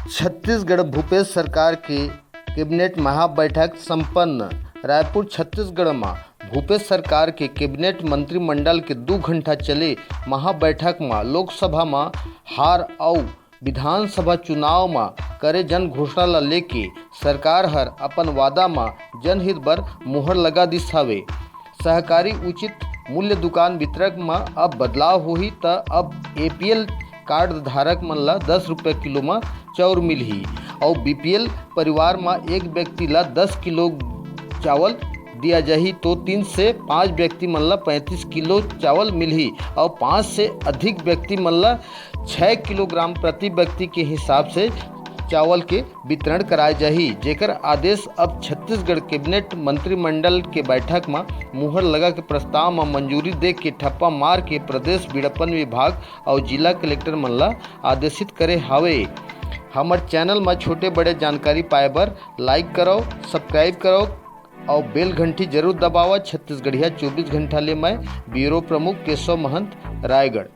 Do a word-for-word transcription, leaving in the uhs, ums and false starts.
छत्तीसगढ़ भूपेश सरकार के कैबिनेट महाबैठक संपन्न। रायपुर। छत्तीसगढ़ म भूपेश सरकार के कैबिनेट मंत्रिमंडल के दू घंटा चले महाबैठक म लोकसभा म हार अउ विधानसभा चुनाव म करे जन घोषणा ल लेके सरकार हर अपन वादा म जनहित बर मुहर लगा दिस हावे। सहकारी उचित मूल्य दुकान वितरक म अब बदलाव होही, त अब एपीएल कार्ड धारक मन ल दस रुपया किलो म चाउर मिलही अउ बीपीएल परिवार म एक व्यक्ति ल दस किलो चावल दिया जाही, तो तीन से पाँच व्यक्ति मन ल पैंतीस किलो चावल मिलही अउ पाँच से अधिक व्यक्ति मन ल छः किलोग्राम प्रति व्यक्ति के हिसाब से चावल के वितरण कराए जाही, जेकर आदेश अब छत्तीसगढ़ कैबिनेट मंत्रिमंडल के बैठक म मुहर लगा के प्रस्ताव म मंजूरी दे के ठप्पा मार के प्रदेश विपणन विभाग अउ जिला कलेक्टर मन ल आदेशित करे हावे। हमर चैनल म छोटे बड़े जानकारी पाए बर लाइक करव, सब्सक्राइब करव अउ बेल घंटी जरूर दबावव। छत्तीसगढ़िया चौबीस घंटा ले मैं ब्यूरो प्रमुख केशव महंत, रायगढ़।